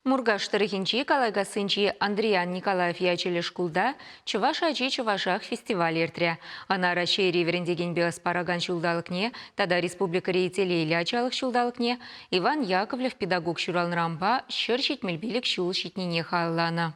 Муркаш тӑрӑхӗнчи Калайкассинчи Андриян Николаев ячӗллӗ шкулта Чӑваш ачи чӑвашах фестиваль иртрӗ. Ӑна Раҫҫейри вӗрентекенпе ӑс паракан ҫулталӑкне тата республикӑри телейлӗ ачалӑх ҫулталӑкне Иван Яковлев педагог ҫуралнӑранпа 175 ҫул ҫитнине халалланӑ.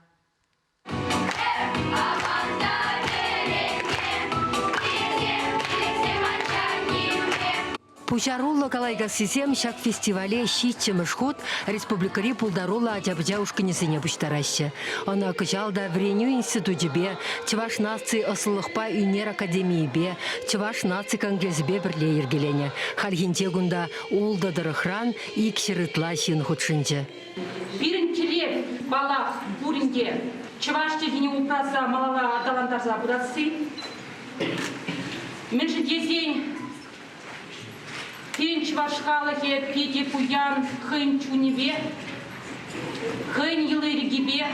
Пуҫаруллӑ Калайкассисем ҫак фестивале ҫиччӗмӗш хут республикӑри пултаруллӑ ача-пӑча ушкӑнӗсене пуҫтараҫҫӗ. Ӑна кӑҫал та Вӗренӳ институчӗпе, Чӑваш наци ӑслӑлӑхпа ӳнер академийӗпе, Чӑваш наци конгресӗпе пӗрле йӗркеленӗ. Хальхинче кунта ултӑ тӑрӑхран 200 ытла ҫын хутшӑнчӗ. Пирӗн тӗллев, паллах, пурин те чӑваш чӗлхине упраса малалла аталантарса пырасси. Мӗншӗн тесен пирӗн чӑваш халӑхӗ питӗ пуян хӑйӗн чунӗпе, хӑйӗн йӑли-йӗркипе,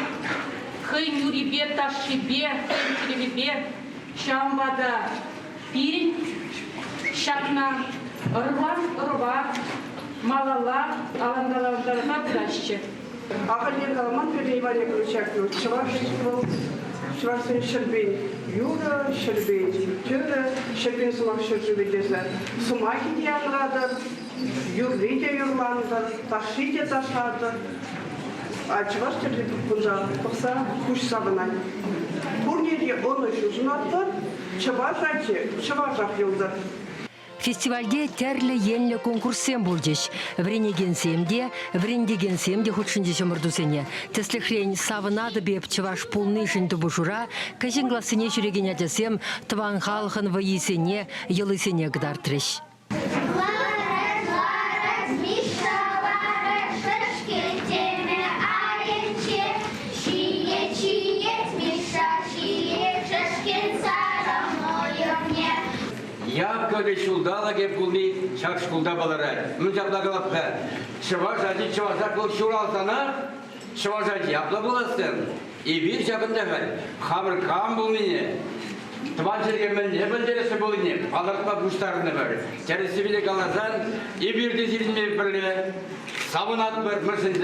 хӑйӗн юррипе, ташшипе, хӑйӗн чӗлхипе. Ҫавӑнпа та пирӗн ҫакна ӑрӑван ӑрӑва малалла аталантарса пыраҫҫӗ. Ахальтен каламан пирӗн Иван Яковлевич Яковлев чӑваш вӑл чӑвашсен ҫӗрпен юрӑ, ҫӗрпен тӗрӗ, ҫӗрпен сӑмах ҫӗршывӗ тесе сӑмахӗ те янратӑр, юрри те юрлантӑр, ташши те ташлатӑр. А чӑваш тӗрри кунта пӑхса куҫ савӑнать. Пурне те ӑнӑҫу сунатпӑр, чӑваш ачи чӑвашах юлтӑр. Фестивальте тӗрлӗ енлӗ конкурссем пулчӗҫ. Вӗренекенсем те, вӗрентекенсем те хутшӑнчӗҫ ӑмӑртусене. Тӗслӗхрен, «Савӑнатӑп эп чӑваш пулнишӗн» тупӑшура кӗҫӗн классене ҫӳрекен ачасем тӑван халӑхӑн вӑййисене, йӑлисене кӑтартрӗҫ. Яковлев ҫулталӑкӗ пулни ҫак шкулта палӑрать. Мӗн ҫапла калап-ха, чӑваш ачи чӑвашах вӑл ҫуралсанах чӑваш ачи апла пулас-тӑн. Эпир ҫакӑнта халь хамӑр кам пулнине, тӑван чӗлхе мӗнле пӗлтереслӗ пулнине палӑртма пуҫтарӑнӑпӑр. Тӗрӗссипе каласан, эпир те сирӗнпе пӗрле савӑнатпӑр, мӗншӗн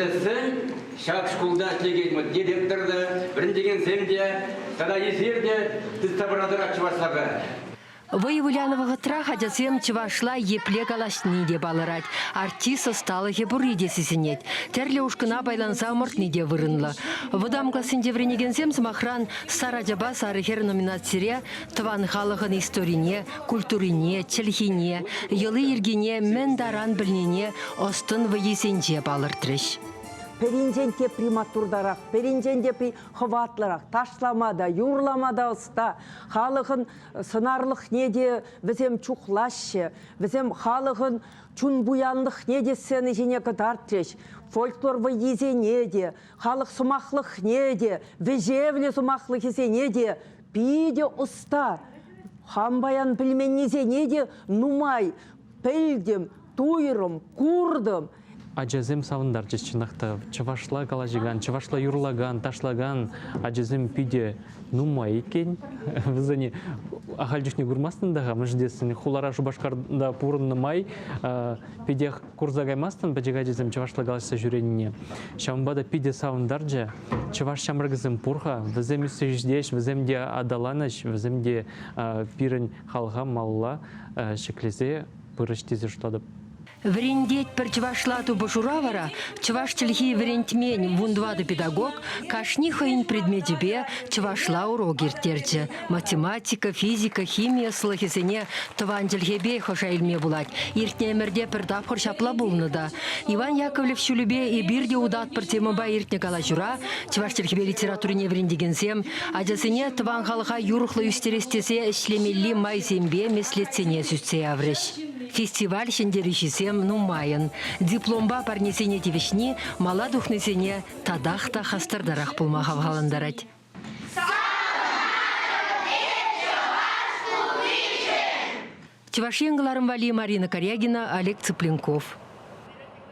ҫак шкулта ӗҫлекен директор та, вӗрентекенсем те тата эсир те тытса пыратӑрах чӑвашлӑха. Вӑй вылянӑ вӑхӑтрах ачасем чӑвашла епле калаҫни те палӑрать, артист ӑсталӑхӗ пурри те сисӗнет. Тӗрлӗ ушкӑна пайланса ӑмӑртни те вырӑнлӑ. Вӑтам классенче вӗренекенсем, сӑмахран, Сар ачапа сарӑ хӗр номинацире тӑван халӑхӑн историне, культурине, чӗлхине, йӑли-йӗркине мӗн таран пӗлнине ӑс-тӑн вӑййисенче палӑртрӗҫ. Пӗринчен тепри маттуртарах, пӗринчен тепри хӑватлӑрах, ташлама та, юрлама та ӑста, халӑхӑн сӑнарлӑхне те вӗсем чухлаҫҫӗ, вӗсем халӑхӑн чун пуянлӑхне те сцена ҫине кӑтартрӗҫ, фольклор вӑййисене те, халӑх сӑмахлӑхне те, вӗҫевлӗ сӑмахлӑхӗсене те питӗ ӑста. Хам паян пӗлменнисене те нумай пӗлтӗм, туйрӑм, куртӑм. Ачасем савӑнтарчӗҫ чӑнах та. Чӑвашла калаҫакан, чӑвашла юрлакан, ташлакан ачасем питӗ нумай иккен. Вӗсене ахаль чухне курмастӑн та-ха, мӗншӗн тесен хулара Шупашкарта пурӑннӑ май питех курса каймастӑн пӗчӗк ачасем чӑвашла калаҫса ҫӳренине. Ҫавӑнпа та питӗ савӑнтарчӗ. Чӑваш ҫамрӑкӗсем пур-ха, вӗсем ӳссе ҫитеҫ, вӗсем те аталанӗҫ, вӗсем те пирӗн халӑха малалла ҫӗклесе пырӗҫ тесе шутлатӑп. Вӗрентетпӗр чӑвашла тупӑшура вара чӑваш чӗлхи вӗрентмен вунтӑватӑ педагог кашни хӑйӗн предмечӗпе чӑвашла урок ирттерчӗ. Математика, физика, хими ӑслӑхӗсене тӑван чӗлхепе ӑша илме пулать. Иртнӗ ӗмӗрте пӗр тапхӑр ҫапла пулнӑ та. Иван Яковлев ҫулӗпе эпир те утатпӑр темӑпа иртнӗ калаҫура чӑваш чӗлхипе литературине вӗрентекенсем ачасене тӑван халӑха юрӑхлӑ ӳстерес тесе ӗҫлемелли майсемпе меслетсене сӳтсе яврӗҫ. Фестиваль ҫӗнтерӳҫисем нумайӑн. Дипломпа парнесене тивӗҫни мала тухнисене татах та хастартарах пулма хавхалантарать. Чӑваш Ен кӑларӑм валли Марина Карягина, Олег Цыпленков.